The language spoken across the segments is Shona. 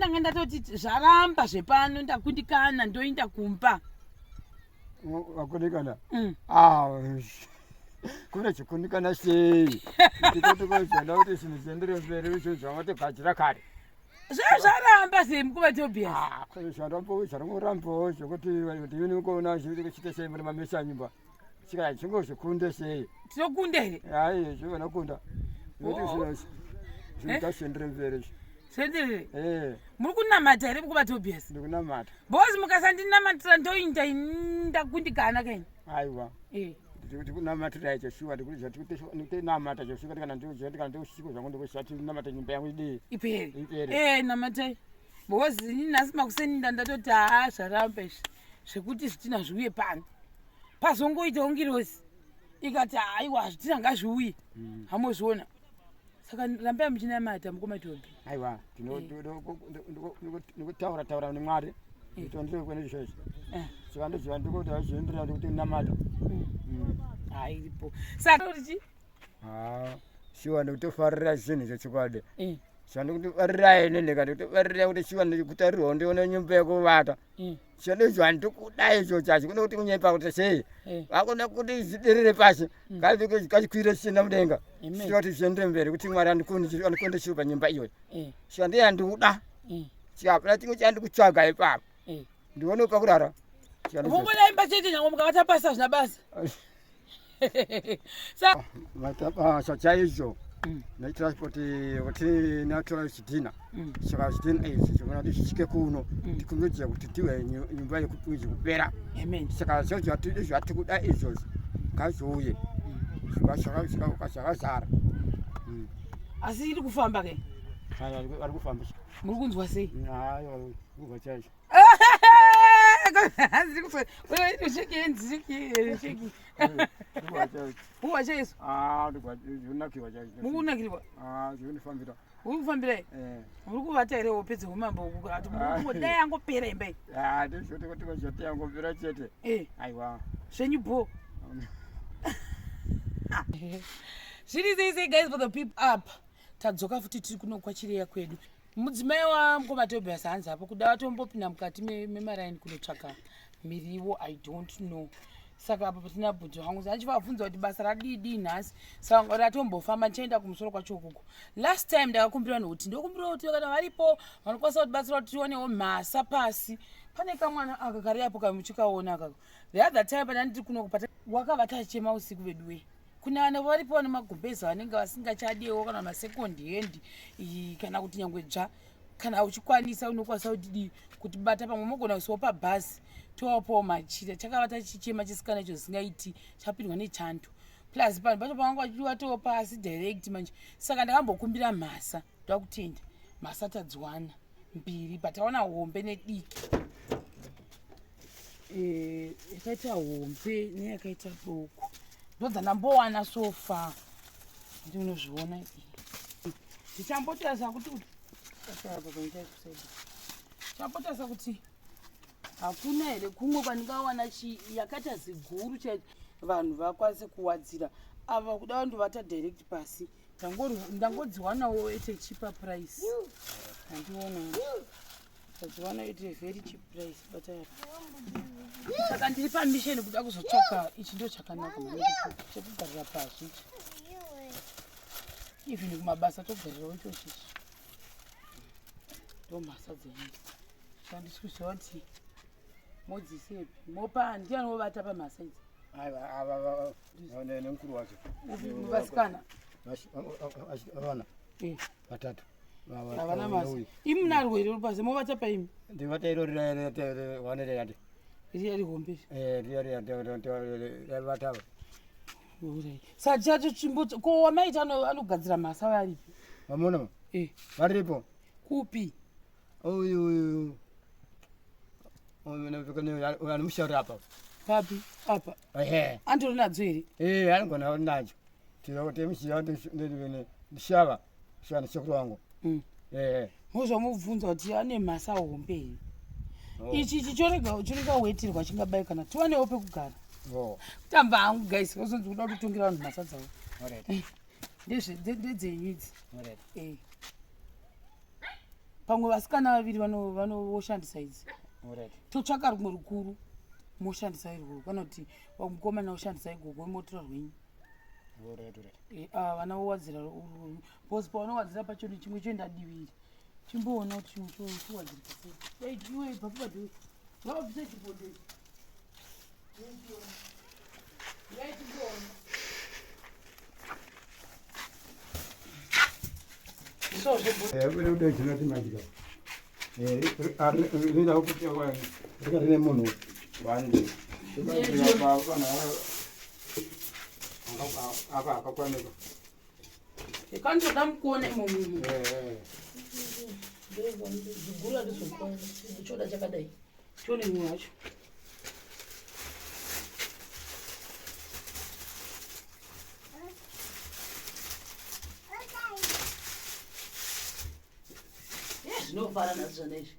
ndanga ndatoti zvaramba zvepano ndakundikana ndoinda kumba. Wakundikana? Ah, kune chikundikana sei? Ndikotikoziona kuti zvinhu zviendere mberi izvo zvawatigadzira kare. Zvezvaramba sei mukoma Tobias? Ah, zvarongorambawo zvekuti ndini kuona zvikuita sei muri mamesa nyumba. Saka chingozvikunde sei? Tinokunda here? Hayi, zvinokunda. Zvekuti zvinhu zvingasendere mberi izvi. Sendere. Eh. Muri kunamata here mukoma Tobias? Ndikunamata. Because mukasandinamatira ndoinda ndakundikana kaini. Aiwa. Eh. Ndikunamatira icho shuwa ndikutinamata icho shuwa kana ndikuti kana ndikusiku zvangu ndikuti namata nyumba yangu idii. Ipere. Ipere. Eh, namatai. Because ini nhasi makuseni ndatoti haa zvaramba izvi zvekuti zvitina zviuye pano. Pazongoitawo ngirozi ikati haiwa zvitina ngazviuye. Hamozviona. Saka rambai muchinamata mukoma Tobi. Aiwa, ndikutaura taura neMwari. Nditondire kwene izvozvo. Saka ndoziva ndikuti azvienderera ndikuti namata. Hai iripo. Saka kuti chii? Ah, shuwa ndikutofarira zvinhu zvechokwadi. Saka ndikutofarira ini ndika ndikutofarira kuti shuwa ndikutarirwa ndione nyumba yekuvata. Chero izvo handikuda izvo chacho kuno kuti kunyepa kuti sei. Vakona kuti zviderere pasi. Ngachikwire chichienda mudenga. Shuwa kuti zviende mberi kuti Mwari andikunde shuwa panyumba iyoyo. Shuwa ndiye andikuda. Shuwa hapana chimwe chandikutsvaga ipapo. Ndione pakurara. Mungoda imba chete nyange mukavata pasi hazvina basa. Basa chaizvo netransport kuti natora chidhina saka chidhina ichi chinoona kuti chisvike kuno tikurumidze kuti tive nyumba yekupera. Saka zvatikuda izvozvo ngazviuye zvakazara. Asi iri kufamba ke? Ari kufambisa. Muri kunzwa sei? Hayi, kubva chaizvo. Kuwa chaizvo. Ah, ndikunakirwa chaizvo. Mukunakirwa? Ah, zvinondifambira. Uri kufambira here? Eh. Muri kuvata here hope dzeumambo uku? Ati muri dai yangopera imba iyi. Ah, ndizvoti kuti zvoti yangopera chete. Eh. Aiwa. Zvenyu bho. Zviri sei sei guys for the people up. Tadzoka futi tiri kuno kwaChireya kwedu. Mudzimai wamukoma Tobias hanzi apo kuda vatombopinda mukati memaraini kunotsvaka miriwo, I don't know. Saka apo patina bhudhi vangu achivabvunza kuti basa radii nhasi, saka ratombofamba ndichaenda kumusoro kwacho ukoko. Last time ndakakumbira vanhu kuti ndokumbira kuti kana varipo vanokwanisa kutibatsira kuti tionewo mhasa pasi. Pane kamwana aka kari apo kamuchikaona akako. The other time pandandiri kuno wakavata achema usiku veduwe. Kuna vana varipo vane magumbezi vanenge vasingachadiwo kana masekondi hand kana kuti nyangwe dzva, kana uchikwanisa unokwanisa kutidii kutibata pamwe mogona kusiwa pabhazi towapawo machira. Chakavata chichema chisikana icho zvisingaiti, chapindwa nechando plus panhu pacho pavanga vachidiwa towo pasi direct manje. Saka ndakambokumbira mhasa, ndakutenda mhasa tadziwana mbiri but tawana hombe nediki. Yakaita hombe neyakaita doko ndodzandambowana so far. Ndinozviona ndichambotarisa kuti ndichambotarisa kuti hakuna here kumwe kwandingawana yakaita ziguru chaicho vanhu vakwanise kuwadzira. Ava kuda vandovata direct pasi. Ndangodziwanawo at a cheaper price. Handiona ndadziwana at a very cheap price. But saka ndiri pamission kuda kuzotsvaka ichi ndo chakanaka chekugarira pasi ichi. Even kumabasa togarirawo icho chichi. Ndo mhasa dzenyu. Handisi kuziva kuti modzisepi mopa ndiani wovata pamhasa idzi? Aiwa, ava nemukuru wacho. Vasikana vana vatatu. Havana mhasa. Imi munarwo here rupasi movata paimi? Ndivata iro riwanereyati. Riya rihombe. Riya riya vatava. Saka chacho tsvimbo ko wamaita anogadzira mhasa varipi? Vamona varipo. Kupi? Uyu uyu anomushari apa. Papi? Apa. Ehe. Anditori nadzo here? Eh, anogona nadzo. Tinomusiya ndishava shava nesekuru wangu. Eh. Mozvamubvunza kuti ane mhasa hombe here? Ichi ichi chorega chorega wetirwa chingabaikana tiwanewo pekugara. Kutamba hangu guys, wozonzi kuda kutotungira vanhu mhasa dzavo. Ndedzenyu idzi. Pamwe vasikana vaviri vanoshandisa idzi. Totsvaka rumwe rukuru moshandisa irworwo kana kuti mukomana oshandisa igogo motora rwenyu. Eh, ah, vana vowadzira because paunowadzira pacho chimwe choenda diviri. Chimboona kuti chimwe chowadzirika sei. Dai iwe ibva padhuze. Ngavabvise chibodo ichi. Kandoda mukuona imomo. Ziguru handizokwana. Choda chakadai. Tione mumwe wacho. Zvinofara nazvo zvana izvi.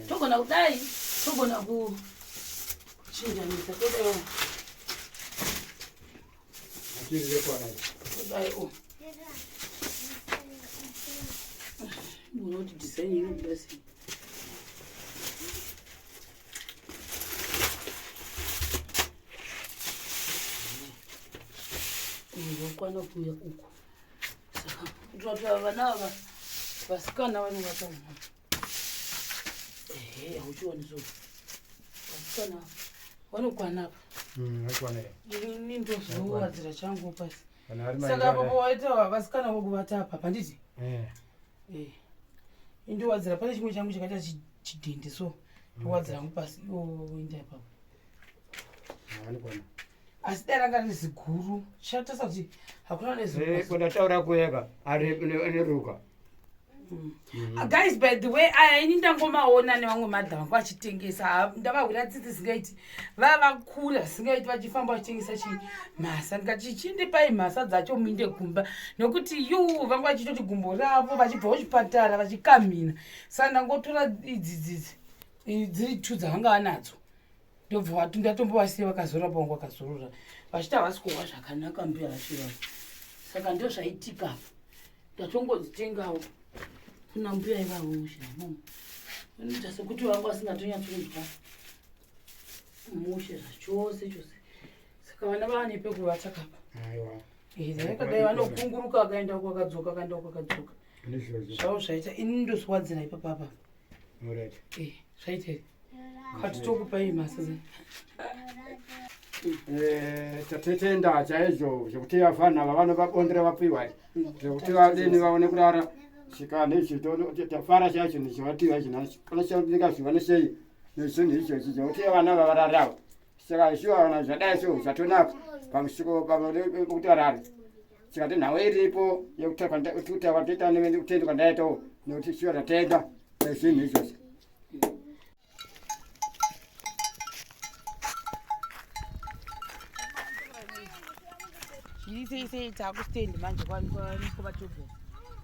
Togona kudai, togona kuchinjanisa todai. Todai o. Unoti design inobuda sei? Unokwana kuuya uku. Saka kuitira kuti vana ava vasikana vanovata umu. Ehe, hauchioni so. Vasikana vanokwana apa. Vanokwana. Ini ndozowadzira changu pasi. Saka apo waita vasikana vokuvata apa, handiti? Eh. Eh. Indowadzira pane chimwe changu chakaita chidhende so. Ndowadzira hangu pasi iwo woenda ipapo. Asi dai ranga riri ziguru. Chatasa kuti hakuna neziguru. Ndataura kuyeka ari neruka. Mm. Guys, by the way, aya ini ndangomaona nevamwe madha vangu vachitengesa. Ndavahwira tsitsi zingaiti. Vavakura zingaiti vachifamba vachitengesa chi mhasa. Ndikati chindipai mhasa dzacho muinde kumba. Nokuti yu vanga vachitoti gumbo ravo vachibva kuchipatara vachikamhina. Saka ndangotora idzi dzidzi dziri two dzavanga vanadzo. Ndobva vati ndatombovasiya vakazorora pangu vakazorora. Vachiti havasi kuhwa zvakanaka mbuya vacho ivavo. Saka ndozvaitika apa. Ndatongodzitengawo kuna mbuya ivavo mushe imomo. Vanoita sekuti vanga vasingatonyatsonzwa mushe zvachose chose. Saka vana vane pekuvata kapa. Aiwa. Vakadai vanokunguruka akaenda uko akadzoka akaenda uko akadzoka. Zvavo zvaita ini ndozowadzira ipapa apa. Alright. Eh, zvaita here? Kati tokupai mhasa. Eh, tatetenda chaizvo zvekuti vafana ava vanovabondera vapiwa zvekuti vadini vaone kurara svika nezvito tafara chaizvo nezvavatiwa izvo nhasi panoshandika zvione sei nezvinhu izvozvi zvekuti vana vavararawo saka isu vana zvadai so zvatonaka pamusiko pekuti varare saka tinhau iripo yekuti kwatoita nekutenda kwandaitawo nekuti shuwa tatenda nezvinhu izvozvo. Zviri sei sei takustand manje kwavatobva.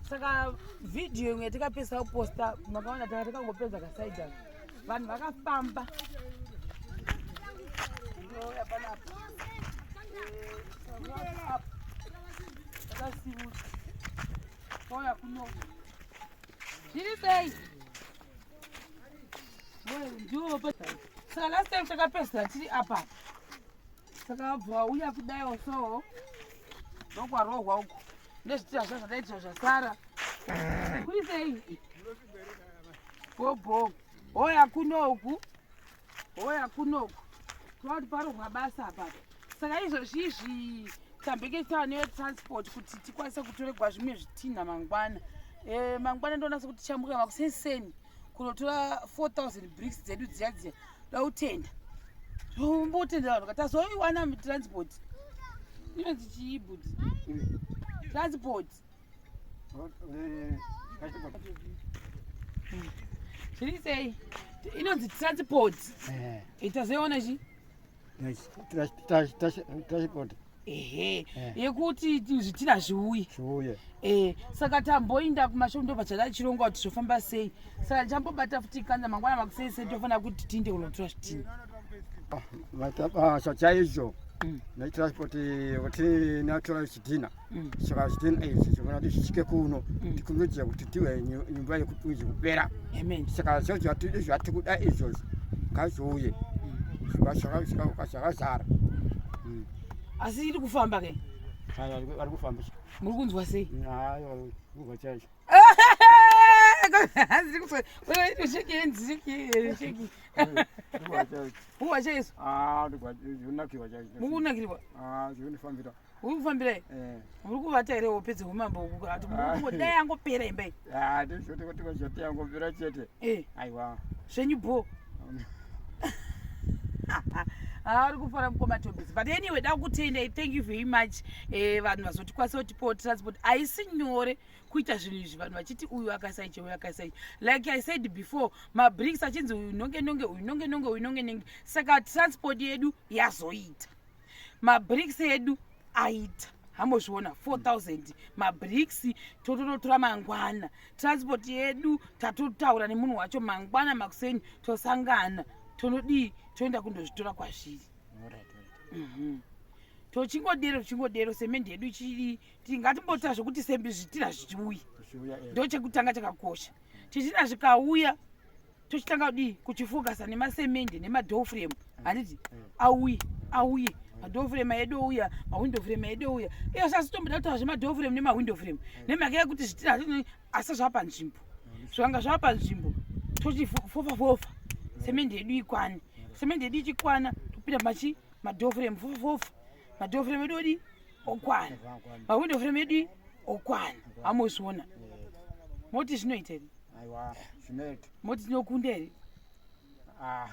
Saka vhidhiyo imwe yatikapesa kuposta makaona taka takangopedza kasaidi aka. Vanhu vakafamba. Ndouya panapa. Takasimuka. Touya kuno. Zviri sei? Saka last time takapedzisira tiri apa. Saka vabva vauya kudaiwo so ndokwarohwa uku nezvitira zva zvadaitirwa zvasara. Kuri sei? Bhobho. Hoya kuno uku. Hoya kuno uku. Tova kuti parohwa basa apa. Saka izvozvi izvi tambenge tane transport kuti tikwanise kutoregwa zvimwe zvitinha mangwana. Eh, mangwana ndoona sekuti tichamuka makuseni kunotora 4000 bricks dzedu dziya dziya. Dautenda. Tombotenda vanhu katazoiwana transport. Inonzi chii bhuti? Transport. Zviri sei? Inonzi transport. Tazoiona chii? Transport. Ehe, yekuti zvitina zviuye. Zviuye. Eh, saka tamboinda kumashopu ndobva chada chirongwa kuti zvofamba sei. Saka ndichambobata futi kanza mangwana makuseni sei tofanira kuti tiinde kunotora zvitina. Maita basa chaizvo. Netransport kuti natora chidhina. Saka chidhina ichi chinofanira kuti chisvike kuno. Tikurumidze kuti tive nyumba yekupera. Amen. Saka zvatikuda izvozvo ngazviuye. Zvakazara. Asi iri kufamba ke? Ari kufamba. Muri kunzwa sei? Hayi, kubva chaizvo. Kuwa chaizvo. Ah, ndikunakirwa chaizvo. Mukunakirwa? Ah, zvinondifambira. Uri kufambira here? Eh. Muri kuvata here hope dzeumambo uku? Ati muri dai angopera imba iyi. Ah, ndizvoti kuti zvoti yangopera chete. Eh. Aiwa. Zvenyu bho. Ari kufara mukoma Tobias. But anyway, da kutendai. Thank you very much. Eh, vanhu vazotikwanisa kutipawo transport. Haisi nyore kuita zvinhu izvi vanhu vachiti uyu akasaiche uyu akasaiche. Like I said before, mabricks achinzi uyu nonge nonge uyu nonge nonge uyu nonge nonge. Saka transport yedu yazoita. Mabricks edu aita. Hambozviona 4000 mabricks totonotora mangwana. Transport yedu tatotaura nemunhu wacho mangwana makuseni tosangana tonodii toenda kundozvitora kwazviri. Tochingodero tochingodero semende yedu ichiri tingatimboita zvekuti sembi zvitina zvichiuya. Ndochekutanga chakakosha. Chitina zvikauya tochitanga kudii kuchifokasa nemasemende nemadoor frame handiti auye auye madoor frame edu ouya mawindow frame edu ouya iyo sasitomboda kutaura zvemadoor frame nemawindow frame nemhaka yekuti zvitina asi zvapa nzvimbo zvikanga zvapa nzvimbo tochifofa fofa semende yedu ikwane semende yedu ichikwana topinda machi madoor frame fofa fofa madoor frame edu odi okwana mawindow frame edu okwana amozviona moti zvinoita here? Aiwa, zvinoita. Moti tinokunda here? Ah.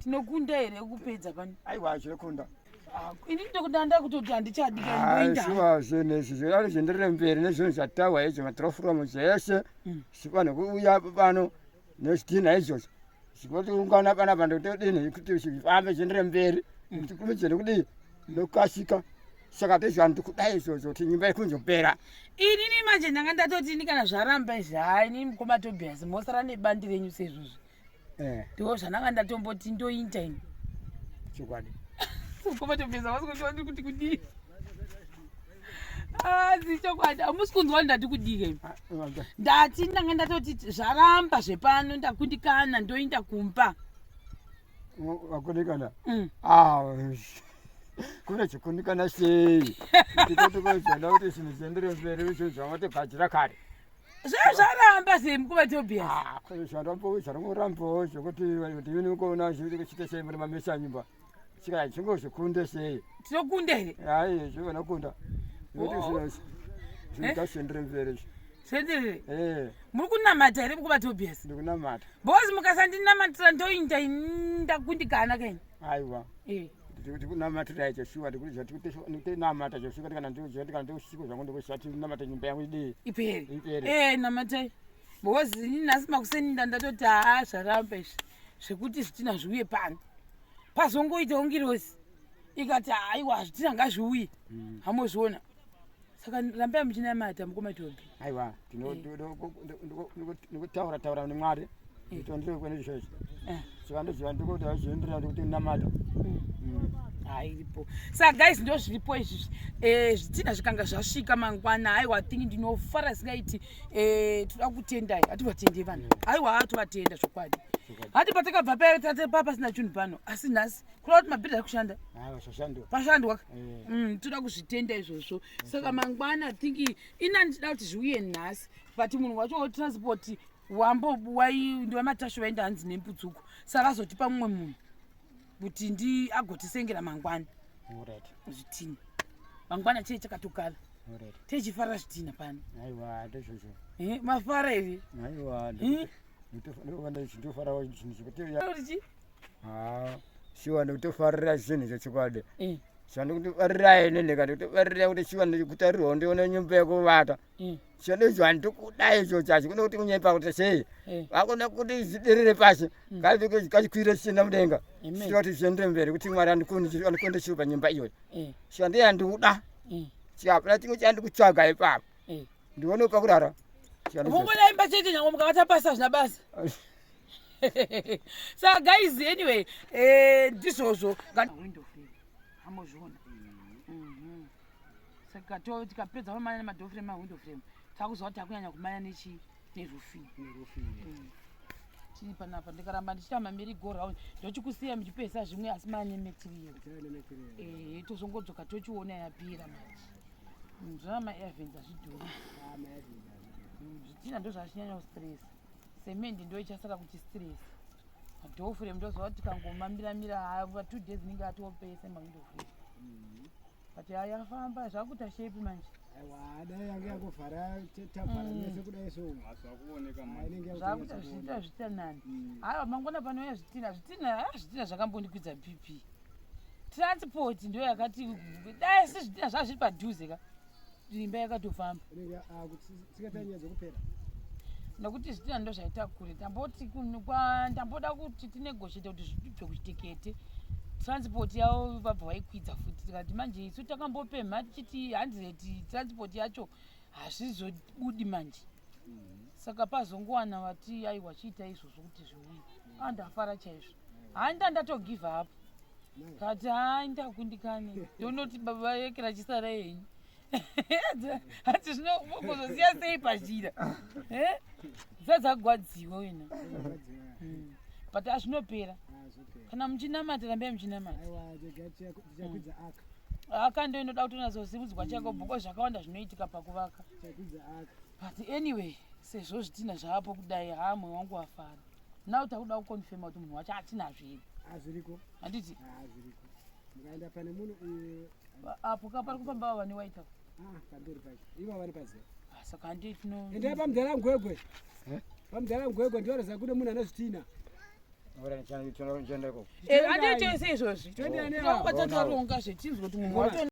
Tinokunda here kupedza pano? Aiwa, zvinokunda. Ah, ini ndokunda ndakutoti handichadi kandoinda. Shuwa zvinhu izvi zvirari zvienderere mberi nezvinhu zvataurwa izvi matirofuramu zvese zvifanira kuuya pano nezvidhinha izvozvo zvinotiungana panapa ndotodini kuti zvifambe zvienderere mberi tikurumidze nekudii nokukasika. Saka ndezvanhu kudai izvozvo kuti nyumba yekunzopera. Inini manje ndanga ndatoti ini kana zvaramba izvi hai inini mukoma Tobias mosara nebandi renyu sezvozvi. Ndiwo zvandanga ndatomboti ndointa ini. Chokwadi. Mukoma Tobias havasi kunzwa ndiri kuti kudii. Asi chokwadi hamusi kunzwa ndati kudii ke. Ndati ndanga ndatoti zvaramba zvepano ndakundikana ndoinda kumba. Wakundikana? Ah, kune chikundikana sei? Ndikotikodzana kuti zvinhu zviendere mberi izvo zvawatigadzira kare. Zvezvaramba sei mukoma Tobias? Ah, zvarambo zvarangorambawo zvekuti ndini kuona zviri sei muri mamesa nyumba. Saka chingozvikunde sei? Tinokunda here? Hayi, zvinokunda. Zvekuti zvinhu zvingasendere mberi. Zvienderere? Eh. Muri kunamata here mukoma Tobias? Ndikunamata. Because mukasandinamatira ndoinda ndakundikana keni. Aiwa. Ndikunamatira icho shuwa ndikutinamata icho shuwa kana ndikuti kana ndikusiku zvangu ndikushati ndinamata nyumba yangu idii. Ipere. Ipere. Namatai. Because ini nhasi makuseni ndatoti haa zvaramba izvi zvekuti zvitina zviuye pano. Pazongoitawo ngirozi ikati haiwa zvitina ngazviuye. Hamozviona. Saka rambai muchinamata mukoma Tobi. Aiwa, ndikutaura taura neMwari. Nditondire kwene izvozvo. Saka ndoziva ndikuti azvienderera ndikuti namata. Hai iripo. Saka guys ndo zviripo izvi. Zvitina zvikanga zvasvika mangwana. Aiwa think ndinofara singaiti. Toda kutendai. Hativatende vanhu. Aiwa hativatenda zvokwadi. Hati patakabva paya tate pa pasina chinhu pano. Asi nhasi kureva kuti mabhidha ari kushanda. Aiwa zvashandwa. Pashandwa. Toda kuzvitenda izvozvo. Saka mangwana think ina ndida kuti zviuye nhasi. But munhu wacho wa transport wambo wai ndiwamatashu vaenda hanzi nembudzuko. Saka azotipa mumwe munhu kuti ndi agotisengera mangwana. Alright. Zvitina. Mangwana chii chakatokala. Alright. Tichifarira zvitina pano. Aiwa ndizvozvo. Mafara here? Aiwa ndofara zvinhu zvekuti Kuti chii? Ah, shuwa ndikutofarira zvinhu zvechokwadi. Zvandikutofarira ini ndikatofarira kuti shuwa ndikutarirwa ndione nyumba yekuvata. Chandizwa ndikuda icho chacho kuno kuti kunyepa kuti sei. Hakuna kuti zviderere pasi. Ngachikwire chichienda mudenga. Shuwa kuti zviende mberi kuti Mwari andikunde shuwa panyumba iyoyo. Shuwa ndiye andikuda. Shuwa hapana chimwe chandikutsvaga ipapo. Ndione pakurara. Mungoda imba chete nyangwe mukavata pasi hazvina basa. Saka guys anyway, ndizvozvo. Window frame. Hamozviona. Saka tikapedza kumanya nemadoor frame, mawindow frame, takuziva kuti takunyanya kumanya nechi neroofing. Tiri panapa, ndikaramba ndichiita mamerry go round, ndochikusiya muchipesa zvimwe, asi mane material. Eh, tozongodzoka tochiona yapera manje. Zvona maair vents hazvidhuri. Zvitina ndo zvachinyanya kustress, semendi ndo ichasara kuti stress. Madoor frame ndoziva kuti tikangomamiramira pa 2 days inenge atopese mawindow frame, but yafamba, zvakuita shape manje. Aiwa, dai yange yangovhara, tavhara mese kudai so. Zvakuoneka manje. Inenge Zvakuita zviita zviita nani. Haiwa, mangwana panouya zvitina, zvitina, ah, zvitina zvakambondikwidza BP. Transport ndo yakati dai si zvitina zvaa zviri padhuze ka, imba yakatofamba. Inenge tikatanyanya dzokupera. Nokuti zvitina ndo zvaita kure. Tamboti ndamboda kuti tinegotiate kuti zvibve kuchitekete, transport yavo vabva vaikwidza futi. Tikati manje isu takambopemha tichiti 100, transport yacho hazvizobudi manje. Saka pazongowana vati aiwa, chiita izvozvo kuti zviuye. A, ndafara chaizvo. Handa ndatogive up kati hai, ndakundikane, ndonoti baba yekera chisarai henyu. Hati zvino kuzosiya sei pazhira? Eh? Dzadzagwadziwa wena. But azvinopera. Kana muchinamata, rambai muchinamata. Aiwa, tichakwidza aka. Aka ndo inoda kutonyatsosimudzwa chako bhuko, zvakawanda zvinoitika pakuvaka. Tichakwidza aka. But anyway, sezvo zvitina zvaapo kudai, haa, mwoyo wangu wafara. Now takuda kuconfirma kuti munhu wacho atinazvo here. Azviriko. Handiti? Azviriko, mukaenda pane munhu Apo ka pari kufamba vane waita. Ah, pamberi pacho ivo vari paziva. Ah, saka handei tino. Endai pamudhara Mugwegwe. Pamudhara Mugwegwe ndioraza kune munhu ane zvitina. Ora, ndichaenda ikoko. Eh, handei tese izvozvi. Toendera neavo. Tinonga tataronga zvetinzwa kuti munhu wacho.